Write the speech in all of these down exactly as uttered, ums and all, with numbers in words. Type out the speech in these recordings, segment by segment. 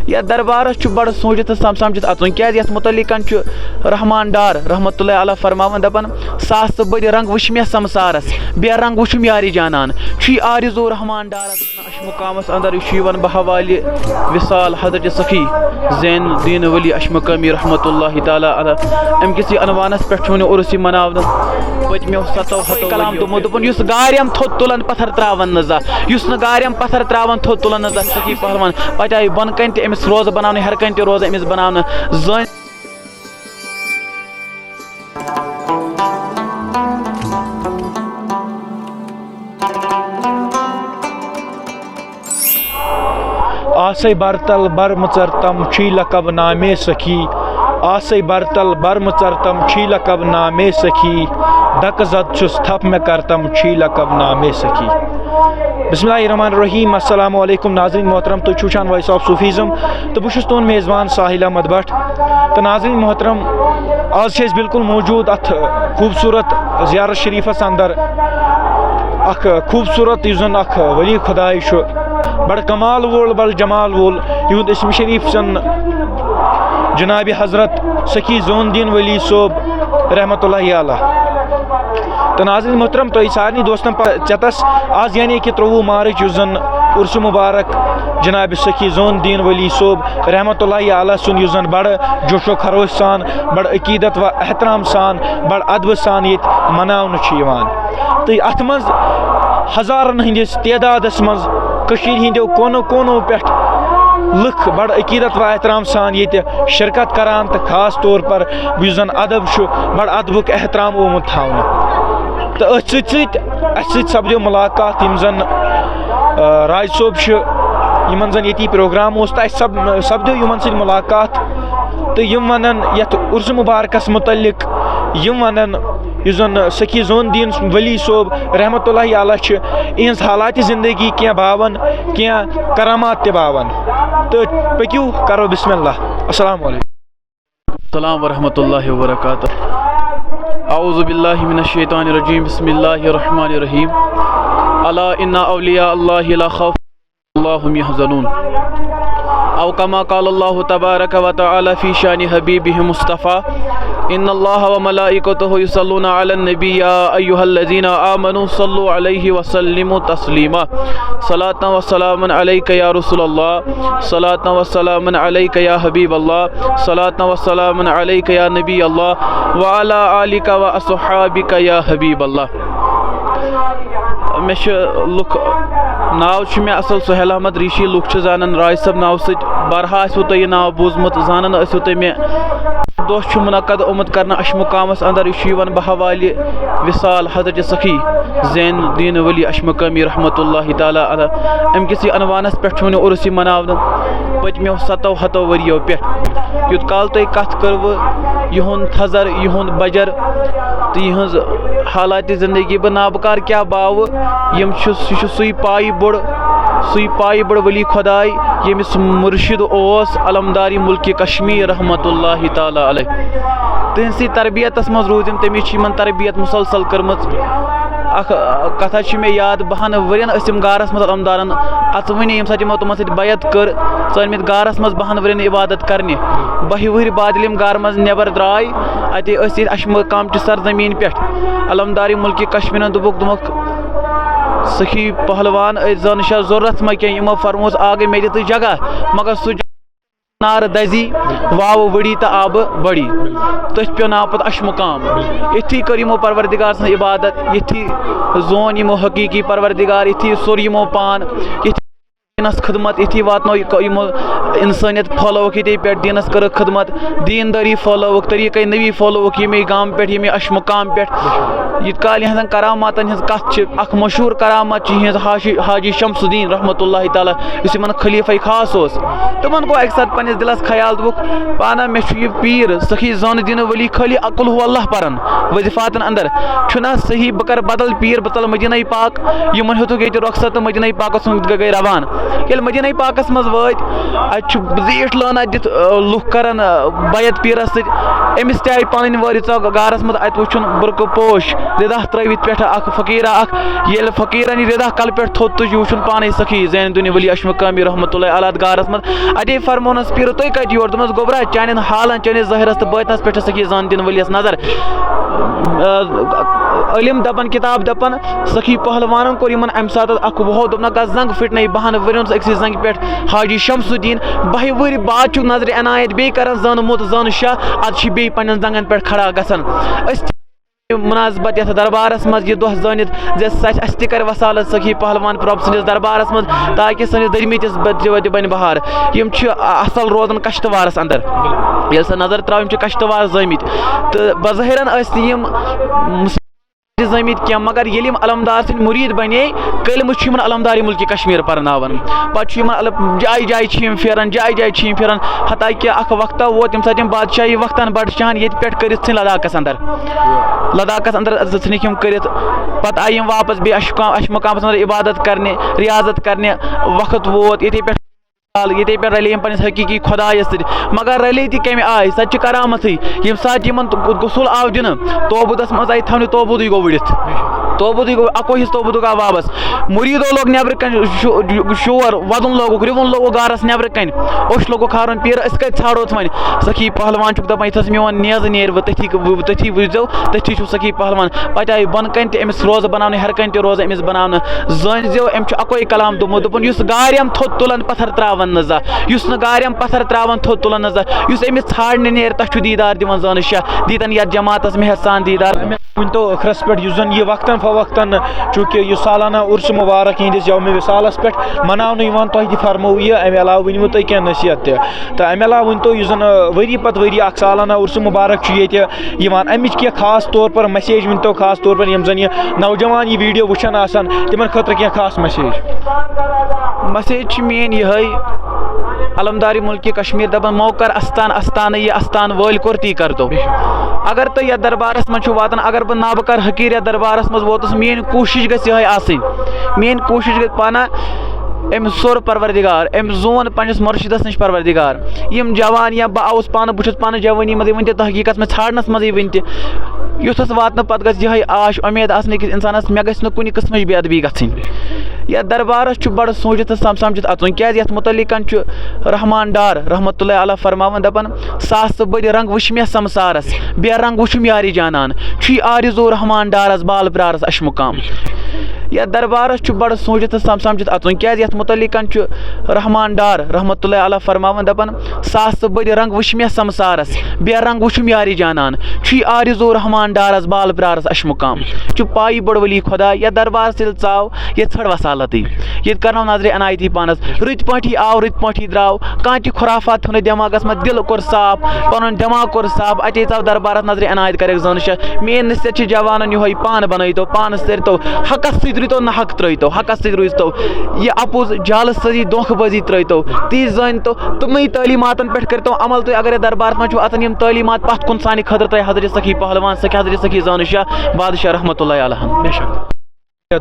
یَتھ دربارس چھُ بڑٕ سوٗنٛچِتھ تہٕ سم-، سمجھِتھ اَژُن، کیٛازِ یَتھ مُتعلِقن چھُ رحمان ڈار رحمتہ اللہ علیہ فرماوان، دَپان، "ساسہٕ بٔدۍ رنٛگ وٕچھ مےٚ سمسارس، بے رنٛگ وٕچھُم یارِ جانان۔" چھُ یہِ آرزوٗ رحمان ڈارس۔ اَشہِ مُقامس اندر یہِ چھُ یِوان بحوالہِ وصال حضرت سخی زین الدین ولی اَشہِ مُقٲمی رحمتہ اللہ تعالیٰ علیہ۔ اَمہِ کِس یہِ عنوانس پٮ۪ٹھ چھُ وۄنۍ عرس یہِ مناونہٕ۔ پٔتمیو ستو ہتو کلام ؤرِیو دوٚپمُت، دوٚپُن، یُس گارٮ۪م تھوٚد تُلان پتھر ترٛاوان نہٕ زانٛہہ، یُس نہٕ گارٮ۪م پتھر ترٛاوان تھوٚد تُلان نہٕ زانٛہہ، سخی پہلوان، پتہٕ آیہِ بۄنہٕ کنہِ تہِ أمِس روزٕ بناونہٕ، ہیٚرٕ کنہِ تہِ روزٕ أمِس بناونہٕ۔ زٲنۍ آسے برتل برمٕژر تم چھی لقب نامے سخی۔ آسے برتل برمٕژر تم چھی لقب نامے سخی۔ دکہٕ زد چھُس تھپھ مےٚ کرتم چھی لقب نامے سخی۔ بسم اللہ الرحمن الرحیم۔ السلام علیکم ناظرین محترم، تُہۍ چھِو وٕچھان Voice of Sufism تہٕ بہٕ چھُس تُہُنٛد میزبان ساحل احمد بٹ۔ تہٕ ناظرین محترم، آز چھِ أسۍ بالکل موجود اتھ خوٗبصوٗرت زیارت شریفس اندر، اکھ خوٗبصوٗرت یُس زن اکھ ولی خداے چھُ، بڑٕ کمال وول، بڑٕ جمال وول، یِہُنٛد اسم شریف زن جناب حضرت سخی زون الدین ولی صٲب رحمتہ اللہ علیہ۔ تہٕ ناظرین محترم، تۄہہِ سارنٕے دوستن پتہ چتس، آز یعنی کہِ ترٛۆوُہ مارچ یُس زن عرس مبارک جناب سخی زون الدین ولی صٲب رحمتہ اللہ علیہ سُنٛد یُس زن بڑٕ جوش و خروش سان، بڑٕ عقیدت و احترام سان، بڑٕ ادبہٕ سان ییٚتہِ مناونہٕ چھُ یِوان۔ تہٕ اتھ منٛز ہزارن ہٕنٛدِس تعدادس منٛز کٔشیٖرِ ہٕنٛدیو کوٗنو کوٗنو پٮ۪ٹھ لُکھ بڑٕ عقیدت و احترام سان ییٚتہِ شرکت کران تہٕ خاص طور پر یُس زن ادب چھُ، بڑٕ ادبُک احترام آمُت تھاونہٕ۔ تہٕ أتھۍ سۭتۍ سۭتۍ اَسہِ سۭتۍ سپدیو مُلاقات یِم زَن، آ، راج صٲب چھِ، یِمَن زَن ییٚتی پروگرام اوس، تہٕ اَسہِ سَپ-، سپدیو یِمَن سۭتۍ مُلاقات۔ تہٕ یِم وَنَن یَتھ عُرسہِ مُبارکَس مُتعلِق، یِم وَنَن یُس زَن سخی زون الدین ولی صٲب رحمتہ اللہ علیہ چھِ، یِہٕنٛز حالاتِ زندگی کینٛہہ باوَن، کینٛہہ کرامات تہِ باوَن۔ تہٕ پٔکِو، کَرو بسم اللہ۔ السلام علیکم۔ السلام ورحمۃ اللہ وبرکاتہ۔ اعوذ باللہ من الشیطان الرجیم، بسم اللہ الرحمن الرحیم۔ الا ان اولیاء اللہ لا خوف علیہم ولا هم يحزنون۔ او کما قال اللہ تبارک و تعالی فی شان حبیبہ مصطفیٰ، ان اللہ وملائکتہ یصلون علی النبی یا ایھا الذین آمنوا صلوا علیہ وسلموا تسلیما۔ صلاة و سلام علیک یا رسول اللہ، صلاة و سلام علیک یا حبیب اللہ، صلاة و سلام علیک یا نبی اللہ، وعلی آلک و اصحابک یا حبیب اللہ۔ مےٚ چھِ لُکھ، ناو چھُ مےٚ اصل سہیل احمد ریٖشی، لُکھ چھِ زانان راج صٲب ناوٕ سۭتۍ۔ بارہا آسِوٕ تۄہہِ یہِ ناو بوٗزمُت، زانان ٲسِو تُہۍ مےٚ۔ دۄہ چھُ منعقد آمُت کرنہٕ اَشہِ مُقامس اندر، یہِ چھُ یِوان بحوالہِ وصال حضرت سخی زین الدین ولی اَشہِ مُقٲمی رحمتہ اللہ تعالیٰ علیہ۔ اَمہِ کِس یہِ عنوانس پٮ۪ٹھ چھُ وۄنۍ عُرس یہِ مناونہٕ پٔتمیو ستو ہتو ؤرِیو پٮ۪ٹھ۔ یوٗت کال تۄہہِ کتھ کٔروٕ یِہُنٛد تھزر، یِہُنٛد بجر تہٕ یِہٕنٛز حالاتِ زندگی بہٕ نابکار کیٛاہ باوٕ، یِم چھُ، یہِ چھُ سُے پایہِ بوٚڑ، سُے پایہِ بوٚڑ ولی خۄداے، ییٚمِس مُرشِد اوس علمدارِ مُلکِ کشمیر رحمتہ اللہ تعالیٰ علیہ۔ تِہنٛدسٕے تربیتس منٛز روٗدۍ یِم، تٔمِس چھِ یِمن تربیت مُسلسل کٔرمٕژ۔ اکھ، آ، کتھا چھِ مےٚ یاد، بہن ؤرین ٲسۍ تِم غارس منٛز علمدارن اژوٕنی، ییٚمہِ ساتہٕ یِمو تِمن سۭتۍ بیعت کٔر، ژٲنمٕتۍ غارس منٛز بہن ؤرین عبادت کرنہِ۔ بہہِ وُہرۍ بعد ییٚلہِ یِم غارٕ منٛز نٮ۪بر درٛاے، اتے ٲسۍ ییٚتہِ اَشہِ مُقام چہِ سرزمین پٮ۪ٹھ علمدارِ مُلکِ کشمیرن دوٚپُکھ، دوٚپُکھ، سخی پہلوان، أسۍ زن چھا ضروٗرت ما کینٛہہ؟ یِمو فرمووُس، آ گٔے مےٚ دِ تُہۍ جگہ، مگر سُہ نارٕ دزی، واوٕ ؤڑی تہٕ آبہٕ بڑی۔ تٔتھۍ پیوٚو ناو پتہٕ اَشہِ مُقام۔ یِتھی کٔر یِمو پروردگار سٕنٛز عبادت، یِتھی زون یِمو حقیٖقی پروردگار، یِتھی سوٚر یِمو پان، یِتھی دیٖنس خدمت، یِتھی واتنٲو یہِ، یِمو اِنسٲنیت پھٲلٲوٕکھ یِتھے پٲٹھۍ، دیٖنس کٔرٕکھ خدمت، دیٖندٲری پھٲلٲوٕکھ، طریٖقے نبی پھٲلٲوٕکھ ییٚمے گامہٕ پٮ۪ٹھ، ییٚمے اَشہِ مُقام پٮ۪ٹھ۔ یِتھ کالہِ یِہنٛزن کراماتن ہٕنٛز کتھ چھِ، اکھ مشہوٗر کرامت چھِ یِہنٛز حاجی، حاجی شمس الدین رحمتہ اللہ تعالیٰ، یُس یِمن خلیفہ خاص اوس۔ تِمن گوٚو اکہِ ساتہٕ پننِس دِلس خیال، دوٚپُکھ، پانہ مےٚ چھُ یہِ پیٖر سخی زون الدین ولی خٲلی قل ھو اللہ پران وظیفاتن اندر، چھُنہ صحیح، بہٕ کرٕ بدل پیٖر، بہٕ ژلہٕ مدینہ پاک۔ یِمن ہیوٚتُکھ ییٚتہِ رۄخصت تہٕ مدینہ پاکس کُن گٔے روان۔ ییٚلہِ مدینہ پاکس منٛز وٲتۍ، اتہِ چھُ زیٖٹھ لٲنہ دِتھ، آ، لُکھ کران، آ، بیعت پیٖرس سۭتۍ۔ أمِس تہِ آیہِ پنٕنۍ وٲرۍ ژاو غارس منٛز، اتہِ وُچھُن برقہٕ پوش، رِدا ترٲوِتھ پٮ۪ٹھٕ اکھ فقیٖرا اکھ۔ ییٚلہِ فقیٖرن یہِ رِدا کلہٕ پٮ۪ٹھ تھوٚد تُج، یہِ وُچھُن پانے سخی زین الدین ولی اشمقامی رحمتہ اللہ علیہ اتھ غارس منٛز۔ اتے فرمونس پیٖرٕ، "تُہۍ کتہِ یور؟" دوٚپنس، "گوٚبرا، چانٮ۪ن حالن، چانہِ ظٲہرس تہٕ باطنس پٮ۪ٹھ چھِ سخی زین الدین ولیس نظر۔" آ، علم دپان، کتاب دپان، سخی پہلوانن کوٚر یِمن امہِ ساتہٕ اکھ وہو، دوٚپنکھ، "گژھ زنگ پھٹنے، بہن ؤرۍ اوس أکسٕے زنگہِ پٮ۪ٹھ حاجی شمس الدین، بہہِ وُہرۍ بعد چھُکھ نظرِ عنایت بیٚیہِ کران زانہٕ موٚت زانہٕ شاہ، ادٕ چھِ بیٚیہِ پننٮ۪ن زنگن پٮ۪ٹھ کھڑا گژھان۔" أسۍ تہِ مناسبت یتھ دربارس منٛز یہِ دۄہ زٲنِتھ زِ سہ اسہِ تہِ کرِ وسالت سخی پہلوان پرٛوپ سٕنٛدِس دربارس منٛز، تاکہِ سٲنِس دٔرمٕتِس بچہِ تہِ بنہِ بہار۔ یِم چھِ اصل روزان کشتوارس اندر، ییٚلہِ سۄ نظر تراوو، یِم چھِ کشتوار زٲمٕتۍ، تہٕ بظٲہرن ٲسۍ نہٕ یِم زٲمٕتۍ کینٛہہ، مگر ییٚلہِ یِم علمدار سٕنٛدۍ مُریٖد بنے، کلمہٕ چھُ یِمن علمدار مُلکہِ کشمیٖر پرناوان۔ پتہٕ چھُ یِمن علم-، جایہِ جایہِ چھِ یِم پھیران، جایہِ جایہِ چھِ یِم پھیران، حتیٰ کہِ اکھ وقتہ ووت، ییٚمہِ ساتہٕ یِم بادشاہی وقتن بڑٕ شاہن ییٚتہِ پٮ۪ٹھ کٔرِتھ ژھٕنۍ لداخس اندر۔ لداخس اندر ژھٕنِکھ یِم کٔرِتھ۔ پتہٕ آیہِ یِم واپس بیٚیہِ اشمقام، اشمقامس اندر عبادت کرنہِ، ریاضت کرنہِ۔ وقت ووت یِتھے پٮ۪ٹھ ییٚتے پٮ۪ٹھ رلے یِم پننِس حقیٖقی خۄدایس سۭتۍ۔ مگر رلے تہِ کمہِ آیہِ؟ سۄ تہِ چھِ کرامتھٕے۔ ییٚمہِ ساتہٕ یِمن غسل آو دِنہٕ، توبوٗدس منٛز آیہِ تھاونہٕ، توبوٗدٕے گوٚو ؤڑِتھ۔ توبوٗدٕے گوٚو، اکوے حصہٕ توبوٗدُک آو واپس۔ مُریٖدو لوگ نٮ۪برٕ کنہِ شو-، شور، ودُن لوگُکھ، رِوُن لوگُکھ غارس نٮ۪برٕ کنہِ۔ اوٚش لوگُکھ ہارُن، "پیٖرٕ، أسۍ کتہِ ژھانڈوتھ وۄنۍ؟" سخی پہلوان چھُکھ دپان، یتھ حظ میون نیزٕ نیرِ وۄنۍ تٔتھی، تٔتھی وٕچھزیو، تٔتھی چھُ سخی پہلوان۔ پتہٕ آیہِ بۄنہٕ کنہِ تہِ أمِس روزٕ بناونہٕ، ہیرٕ کنہِ تہِ روزٕ أمِس بناونہٕ۔ زٲنۍ زیو، أمۍ چھُ اکوے کلام دوٚپمُت، دوٚپُن، یُس گارٮ۪ن تھوٚد تُلن پتھر تراون نہٕ زانٛہہ، یُس نہٕ گارٮ۪ن پتھر تراون تھوٚد تُلن نہٕ زانٛہہ، یُس أمِس ژھانڈنہِ نیرِ، تتھ چھُ دیٖدار دِوان زٲنہٕ شاہ، دیٖتن یتھ جماعتس مہر سان دیٖدار۔ مےٚ ؤنۍ تو ٲخرس پٮ۪ٹھ، یُس زن یہِ وقتن فوقتن، چونکہ یُس سالانہ عرس مبارک یِہنٛدِس یومِ وصالس پٮ۪ٹھ مناونہٕ یِوان، تۄہہِ تہِ فرموو یہِ، امہِ علاوٕ ؤنِو تُہۍ کینٛہہ نصیحت تہِ۔ تہٕ امہِ علاوٕ ؤنۍ تو، یُس زن، آ، ؤری پتہٕ ؤری اکھ سالانہ عرس مبارک چھُ ییٚتہِ یِوان، امِچ کینٛہہ خاص طور پر message ؤنۍ تو، خاص طور پر یِم زن یہِ نوجوان یہِ video وٕچھان آسن، تِمن خٲطرٕ کینٛہہ خاص message؟ Message چھِ میٲنۍ یِہے، علمدار ملکِ کشمیر دپان، "مو کر استان استانہٕ، یہِ استان وٲلۍ کوٚر تی کر تو۔" اگر تُہۍ یتھ دربارس منٛز چھِو واتان، اگر بہٕ نابہٕ کر حقیٖر یتھ دربارس منٛز ووتُس، میٲنۍ کوٗشش گژھِ یِہے آسٕنۍ، میٲنۍ کوٗشش گژھِ پانہ أمۍ سوٚر پروردگار، أمۍ زون پننِس مرشدس نِش پروردگار۔ یِم جوان یا بہٕ آوُس پانہٕ، بہٕ چھُس پانہٕ جوٲنی منٛزٕے، وٕنہِ تہِ تحقیٖقس منٛز، ژھانڈنس منٛزٕے وٕنہِ تہِ۔ یُتھس واتنہٕ پتہٕ گژھِ یِہے آش، اُمید آسنہٕ أکِس انسانس، مےٚ گژھِ نہٕ کُنہِ قٕسمٕچ بے ادبی گژھٕنۍ۔ یتھ دربارس چھُ بڑٕ سوٗنچِتھ تہٕ سم-، سمجھِتھ اژُن، کیازِ یتھ متعلقن چھُ رحمان ڈار رحمتہ اللہ علیہ فرماوان، دپان، "ساسہٕ بٔدۍ رنگ وٕچھ مےٚ سمسارس، بے رنگ وٕچھُم یارِ جانان، چھُے آرزو رحمان ڈارس بال پرارس اشمقام۔" یتھ دربارس چھُ بڑٕ سوٗنچِتھ تہٕ سم-، سمجھِتھ اژُن، کیازِ یتھ متعلقن چھُ رحمان ڈار رحمتہ اللہ علیہ فرماوان، دپان، "ساسہٕ بٔدۍ رنگ وٕچھ مےٚ سمسارس، بے رنگ وٕچھُم یارِ جانان، چھُے آرزو رحمان ڈارس بال پرارس اشمقام۔" چھُ پایی بٔڑ ولی خدا، یتھ دربارس ییٚلہِ ژاو، ییٚتہِ ژھٕڑ وسالتٕے، ییٚتہِ کرنو نظرِ عنایتی پانس۔ رٕتۍ پٲٹھی آو، رٕتۍ پٲٹھی درٛاو، کانٛہہ تہِ خرافات تھوٚو نہٕ دٮ۪ماغس منٛز، دِل کوٚر صاف، پنُن دٮ۪ماغ کوٚر صاف، اتے ژاو دربارس نظرِ عنایت کرٮ۪کھ زٲنہٕ شاہ۔ میٲنۍ نصیحت چھِ جوانن یِہوٚے، پانہٕ بنٲیتو، پانہٕ سٔرتو، حقس سۭتۍ روٗزتو، نہ حق ترٲیتو، حقس سۭتۍ روٗزتو، یہِ اپُز، جعل سٲزی، دھوکہٕ بٲزی ترٲیتو، تی زٲنتو، تِمنٕے تعلیٖماتن پٮ۪ٹھ کٔرتو عمل تُہۍ۔ اگر یتھ دربارس منٛز چھِو اژان، یِم تعلیٖمات پتھ کُن سانہِ خٲطرٕ ترٲے حضرت سخی پہلوان، سخی حضرت سخی زٲنہٕ شاہ بادشاہ رحمتہ اللہ علیہ۔ بے شک۔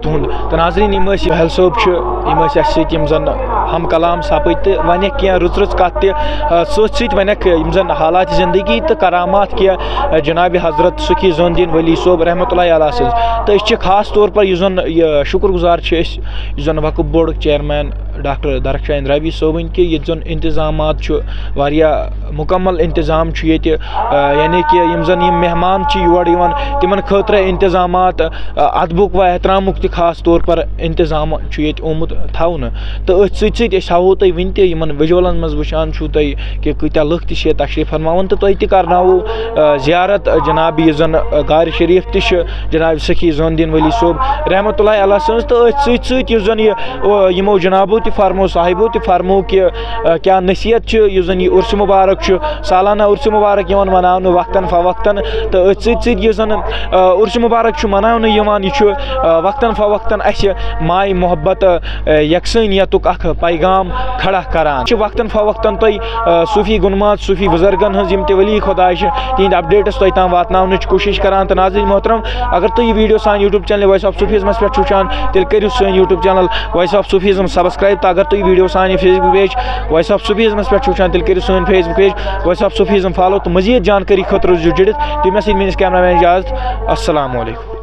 تُہُنٛد۔ تہٕ ناظریٖن، یِم ٲسۍ ہیل صٲب چھِ، یِم ٲسۍ اَسہِ سۭتۍ، یِم زَن ہم کلام سَپٕدۍ تہٕ وَنٮ۪کھ کینٛہہ رٕژ رٕژ کَتھ تہِ، آ، سۭتۍ سۭتۍ وَنٮ۪کھ یِم زَن حالات زندگی تہٕ کرامات کینٛہہ، آ، جناب حضرت سخی زون الدین ولی صٲب رحمتہ اللہ علیہ سٕنٛز۔ تہٕ أسۍ چھِ خاص طور پر یُس زَن یہِ شُکر گُزار چھِ أسۍ، یُس زَن وقف بورڈُک چیئرمین ڈاکٹر درخشان راوی صٲبٕنۍ کہِ ییٚتہِ زَن انتظامات چھُ واریاہ مُکمل انتظام چھُ ییٚتہِ، آ، یعنی کہِ یِم زَن یِم مہمان چھِ یور یِوان، تِمَن خٲطرٕ انتظامات، آ، ادبُک و احترامُک تہِ خاص طور پر انتظام چھُ ییٚتہِ آمُت تھاونہٕ۔ تہٕ أتھۍ سۭتۍ سۭتۍ أسۍ ہاوو تۄہہِ وٕنہِ تہِ، یِمَن وِجوَلَن منٛز وٕچھان چھُو تُہۍ کہِ کۭتیٛاہ لُکھ تہِ چھِ ییٚتہِ تشریٖف فرما آوُن، تہٕ تۄہہِ تہِ کرناوو، آ، زیارت، آ، جناب یُس زَن، آ، غارِ شریٖف تہِ چھِ جناب سخی زون الدین ولی صٲب رحمتہ اللہ علیہ سٕنٛز۔ تہٕ أتھۍ سۭتۍ سۭتۍ یُس زَن یہِ، او، یِمو جنابو تہِ فرمو، صاحبو تہِ فرمو کہِ، آ، کیٛاہ نصیحت چھِ، یُس زَن یہِ عرس مبارک چھُ، سالانہ عرس مبارک یِوان مناونہٕ وقتاً فوقتاً، تہٕ أتھۍ سۭتۍ سۭتۍ یُس زَن، آ، عرس مبارک چھُ مناونہٕ یِوان، یہِ چھُ، آ، وقتاً فوقتاً اَسہِ ماے محبت، آ، یکسٲنیتُک اکھ پیغام کھڑا کران۔ چھِ وقتاً فوقتاً تۄہہِ، آ، صوفی گُنمات، صوفی بُزرگن ہٕنٛز یِم تہِ ولی خدا چھِ، تِہِنٛدۍ updates تۄہہِ تام واتناونٕچ کوٗشِش کران۔ تہٕ ناظرین محترم، اگر تُہۍ یہِ video سانہِ YouTube channel Voice of Sufism پٮ۪ٹھ چھِو وٕچھان، تیٚلہِ کٔرِو سٲنۍ YouTube channel Voice of Sufism subscribe۔ تہٕ اگر تُہۍ video سانہِ Facebook page Voice of Sufism پٮ۪ٹھ چھِو وٕچھان، تیٚلہِ کٔرِو سٲنۍ Facebook page Voice of Sufism follow تہٕ مزید جانکٲری خٲطرٕ روٗزِو جُڑِتھ۔ تہٕ مےٚ سۭتۍ میٲنِس cameraman اجازت۔ السلام علیکم۔